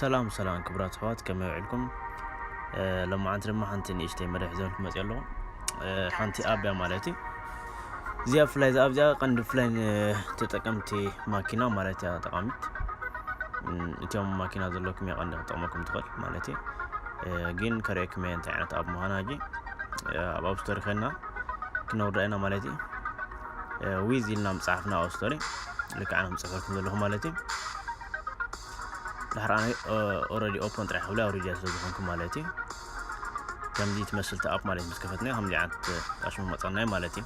ሰላም ሰላም ክቡራት ኣሕዋት፣ ከመይ ውዒልኩም? እ፣ ሎማዓንቲ ድማ ሓንቲ ንእሽተይ መደብ ሒዘልኩም መፅእ ኣለኹ። እ፣ ሓንቲ ኣፕ እያ ማለት እዩ። እዚኣ ብፍላይ፣ እዛ ኣፕ እዚኣ ቀንዲ ብፍላይ ንተጠቀምቲ ማኪና ማለት እያ ጠቃሚት። እም፣ እቲኦም ማኪና ዘለኩም እያ ቀንዲ ክጠቅመኩም ትኽእል ማለት እዩ። እ፣ ግን ከርእየኩም እየ እንታይ ዓይነት ኣፕ ምዃና ሕጂ። እ፣ ኣብ ኣፕ ስቶር ከይድና ክነውርዳ ኢና ማለት እዩ። እ፣ ዊዝ ኢልና ምፅሓፍና ኣፕ ስቶር ልክዕ ኣነ ምፅሕፈልኩም ዘለኹ ማለት እዩ። ድሕር ኣነ ኦረዲ ኦፖን ጥራሕ ክብላ ኣውሪድያ ስለ ዝኾንኩ ማለት እዩ። ከምዚ ትመስል ኣፕ ማለት ምስ ከፈትና ከምዚ ዓይነት ኣሽሙ መፀናይ ማለት እዩ።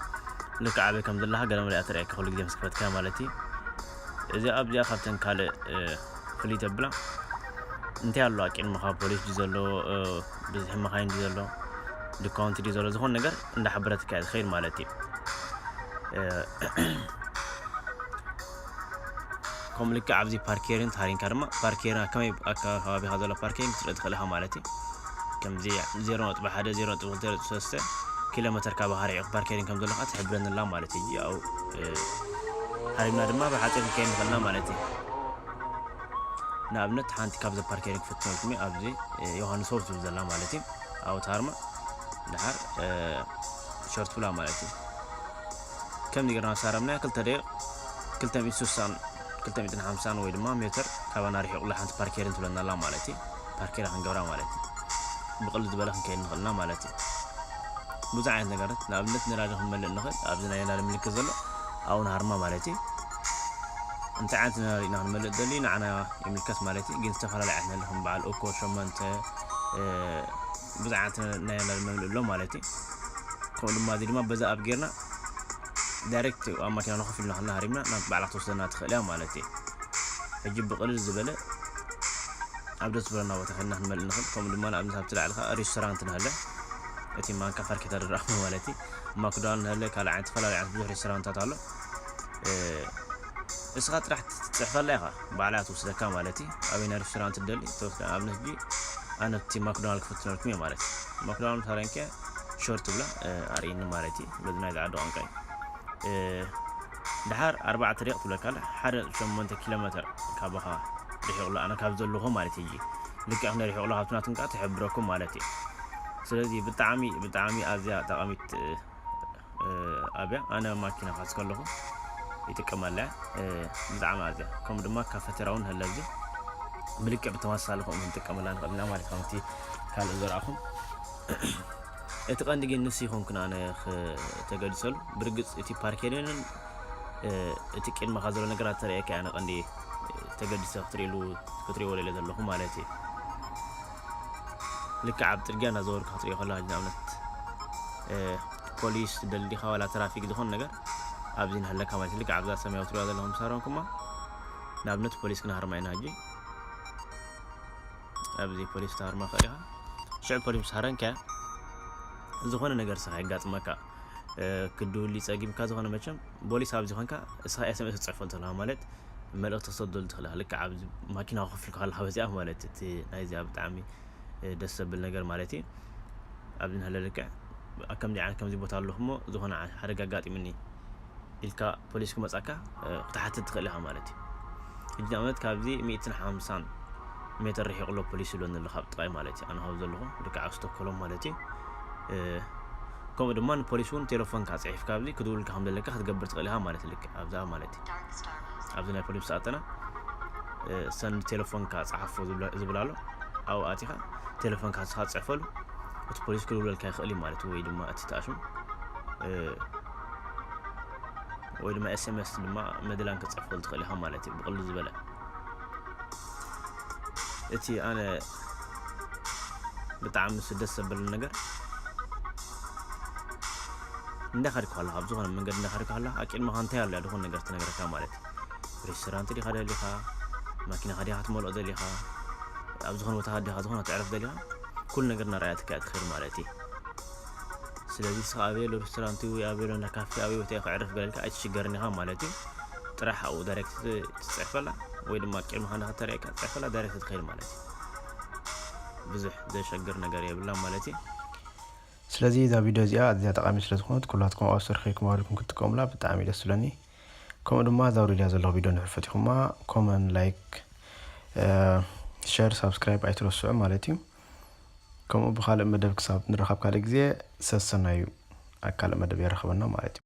ልክዕ ኣበይ ከም ዘለኻ ገለ መለ እያ ተርእየካ ኩሉ ግዜ ምስ ከፈትካ ማለት እዩ። እዚ ኣብዚኣ ካብተን ካልእ፣ እ፣ ፍልይ ተብላ እንታይ ኣሎ ኣቂድምኻ ፖሊስ ድዩ ዘሎ፣ እ፣ ብዝሒ መኻይን ድዩ ዘሎ፣ ዲካውንት ድዩ ዘሎ፣ ዝኾነ ነገር እንዳሓበረትካ እያ ትኸይድ ማለት እዩ። እ፣ ከም ልክዕ ኣብዚ ፓርኬርን ተሃሪንካ ድማ ፓርኬርን ከመይ ኣካ-፣ ከባቢኻ ዘሎ ፓርኬርን ክትርኢ ትኽእል ኢኻ ማለት እዩ። ከምዚ ዜሮ ነጥቢ ሓደ፣ ዜሮ ነጥቢ ክልተ፣ ዜሮ ነጥቢ ሰለስተ ኪሎ ሜተር ካብ ሃሪዑ ፓርኬርን ከም ዘለኻ ትሕብረኒ ኣላ ማለት እዩ። ያው፣ እ፣ ሃሪምና ድማ ብሓፂር ክንከይድ ንኽእልና ማለት እዩ። ንኣብነት ሓንቲ ካብዚ ፓርኬርን ክፍትነልኩም እዩ። ኣብዚ፣ እ፣ ዮሃንስ ሆፕ ዝብል ዘላ ማለት እዩ። ኣብኡ ታርማ ድሓር፣ እ፣ ሸርት ብላ ማለት እዩ። ከም ጌርና ሳረምና ክልተ ደቂቕ ክልተ ሚእቲ ስሳን ክልተ ሚእትን ሓምሳን ወይ ድማ ሜትር ካባና ርሒቑላ ሓንቲ ፓርኬርን ትብለና ኣላ ማለት እዩ። ፓርኬራ ክንገብራ ማለት እዩ። ብቕልል ዝበለ ክንከይድ ንኽእልና ማለት እዩ። ብዙሕ ዓይነት ነገራት፣ ንኣብነት ነዳዲ ክንመልእ ንኽእል። ኣብዚ ናይ ነዳዲ ምልክት ዘሎ ኣብኡ ንሃርማ ማለት እዩ። እንታይ ዓይነት ነዳዲ ኢና ክንመልእ ደሊ ንዓና ይምልከት ማለት እዩ። ግን ዝተፈላለዩ ዓይነት ነዳዲ ከም በዓል እኮ ሸመንተ፣ እ፣ ብዙሕ ዓይነት ናይ ነዳዲ መምልእ ኣሎ ማለት እዩ። ከምኡ ድማ እዚ ድማ በዛ ኣፕ ጌርና ዳይሬክት ኣብ ማኪና ንኸፍ ኢልና ከለና ሃሪምና ናብ ባዕላ ክትወስደና ትኽእል እያ ማለት እዩ። ሕጂ ብቕልል ዝበለ ኣብ ደስ ዝበለና ቦታ ከድና ክንመልእ ንኽእል። ከምኡ ድማ ንኣብነት ኣብቲ ላዕሊ ከዓ ሬስቶራንት ንሃለ፣ እቲ ማንካ ፋርኬታ ዝረኣኹ ማለት እዩ። ማክዶናልድ ንሃለ፣ ካልእ ዓይነት፣ ዝተፈላለዩ ዓይነት ብዙሕ ሬስቶራንታት ኣሎ። እ፣ እስኻ ጥራሕ ትፅሕፈላ ኢኻ፣ ባዕላ ትወስደካ ማለት እዩ። ኣበይ ናይ ሬስቶራንት ትደሊ ትወስደ። ንኣብነት ሕጂ ኣነ እቲ ማክዶናልድ ክፍትነልኩም እየ ማለት እዩ። ማክዶናልድ ታረንከ ሾርት ብላ፣ እ፣ ኣርእኒ ማለት እዩ። በዚ ናይ ዝዓዲ ቋንቋ እዩ። እ፣ ድሓር ኣርባዕተ ደቂቕ ትብለካ ኣላ። ሓደ ሸሞንተ ኪሎ ሜተር ካባኻ ርሒቑ ኣሎ፣ ኣነ ካብ ዘለኹ ማለት እዩ። ልክዕ ክንደይ ርሒቑ ኣሎ ካብቲ ናትኩም ከዓ ትሕብረኩም ማለት እዩ። ስለዚ ብጣዕሚ፣ ብጣዕሚ ኣዝያ ጠቓሚት፣ እ፣ እ፣ ኣብያ ኣነ ማኪና ክሓዝ ከለኹ ይጥቀመላ እየ። እ፣ ብጣዕሚ ኣዝያ። ከምኡ ድማ ካፈቴራ እውን ኣለዚ ብልክዕ ብተመሳሳሊ ከምኡ ክንጥቀመላ ንኽእል ኢና ማለት ከምቲ ካልእ ዝረኣኹም። እቲ ቀንዲ ግን ንሱ ይኾንኩን ኣነ ክተገድሰሉ። ብርግጽ እቲ ፓርኬንን፣ እ፣ እቲ ቅድመኻ ዘሎ ነገራት ተርእየካ ኣነ ቀንዲ፣ እ፣ ተገዲሰ ክትርእሉ፣ ክትርእይዎ ደልየ ዘለኹ ማለት እዩ። ልክዕ ኣብ ጽርግያ እናዘወርካ ክትርእዮ ከለኻ፣ ንኣብነት፣ እ፣ ፖሊስ ደሊ ዲኻ ዋላ ትራፊክ ዝኾነ ነገር ኣብዚ ንሃለካ ማለት እዩ። ልክዕ ኣብዛ ሰማያዊ ትርእያ ዘለኹም ሳሮን ኩማ ንኣብነት ፖሊስ ክንሃርማ ኢና ሕጂ። ኣብዚ ፖሊስ ትሃርማ ከሊኻ፣ ሽዑ ፖሊስ ምስ ሃረንካ ዝኾነ ነገር ስኻ የጋጥመካ፣ እ፣ ክድውሊ ጸጊምካ ዝኾነ መቸም ፖሊስ ኣብዚ ኾንካ እስኻ ኤስ ኤም ኤስ ትጽሕፈሉ ትኽእል ማለት መልእኽቲ ክሰደሉ ትኽእል። ልክዕ ኣብዚ ማኪና ኮፍ ኢልካ ከለኻ በዚኣ ማለት እቲ ናይዚኣ ብጣዕሚ፣ እ፣ ደስ ዘብል ነገር ማለት እዩ። ኣብዚ ንሃለ ልክዕ ኣብ ከምዚ ዓይነት ከምዚ ቦታ ኣለኹ እሞ ዝኾነ ሓደጋ ኣጋጢሙኒ ኢልካ ፖሊስ ክመጻካ፣ እ፣ ክትሓትት ትኽእል ኢኻ ማለት እዩ። ሕጂ ንኣብነት ካብዚ ሚእትን ሓምሳን ሜትር ርሒቑ ኣሎ ፖሊስ ይብለኒ ኣሎ ካብ ጥቓይ ማለት እዩ። ኣነ ካብ ዘለኹ ልክዕ ኣብ ስቶክሆልም ማለት እዩ። እ፣ ከምኡ ድማ ንፖሊስ እውን ቴሌፎንካ ጽሒፍካ ኣብዚ ክድውልካ ከም ዘለካ ክትገብር ትኽእል ኢኻ ማለት እዩ። ልክዕ ኣብዛ ማለት እዩ። ኣብዚ ናይ ፖሊስ ሰኣተና፣ እ፣ ሰንድ ቴሌፎንካ ጸሓፎ ዝብላ-፣ ዝብል ኣሎ። ኣብኡ ኣቲኻ ቴሌፎንካ ንስኻ ትጽሕፈሉ፣ እቲ ፖሊስ ክድውለልካ ይኽእል እዩ ማለት እዩ። ወይ ድማ እቲ ተኣሽሙ፣ እ፣ ወይ ድማ ኤስ ኤም ኤስ ድማ መድላን ክትጽሕፈሉ ትኽእል ኢኻ ማለት እዩ። ብቕልል ዝበለ እቲ ኣነ ብጣዕሚ ምስ ደስ ዘበለኒ ነገር እንዳኸድካ ከለኻ፣ ኣብ ዝኾነ መንገዲ እንዳኸድካ ከለኻ ኣብ ቅድመኻ እንታይ ኣሎ ዝኾነ ነገር ትነግረካ ማለት እዩ። ሬስቶራንት ዲኻ ደሊኻ፣ ማኪናኻ ዲኻ ትመልኦ ደሊኻ፣ ኣብ ዝኾነ ቦታ ዲኻ ዝኾነ ትዕረፍ ደሊኻ፣ ኩሉ ነገር እናረኣያትካ እያ ትኸይድ ማለት እዩ። ስለዚ ንስኻ ኣበይ ኣሎ ሬስቶራንት ወይ ኣበይ ኣሎ እንዳ ካፌ፣ ኣበይ ቦታ እዩ ክዕረፍ ገለልካ ኣይትሽገርን ኢኻ ማለት እዩ። ጥራሕ ኣብኡ ዳይሬክት ትጽሕፈላ ወይ ድማ ቅድሚ ኻንዳ ከተርእየካ ትጽሕፈላ ዳይሬክት ትኸይድ ማለት እዩ። ብዙሕ ዘሸግር ነገር የብላ ማለት እዩ። ስለዚ እዛ ቪድዮ እዚኣ ኣዝያ ጠቓሚ ስለ ዝኾነት ኩላትኩም ኣብ ስርኺ ክማሪኩም ክትጥቀሙላ ብጣዕሚ ደስ ዝብለኒ። ከምኡ ድማ እዛ ውሪድያ ዘለኹ ቪድዮ እንድሕር ፈቲኹማ ኮመን ላይክ፣ እ፣ share subscribe ኣይትረስዑ ማለት እዩ። ከምኡ ብካልእ መደብ ክሳብ ንረኸብ ካልእ ግዜ ሰሰናዩ ኣብ ካልእ መደብ የራኽበና ማለት እዩ።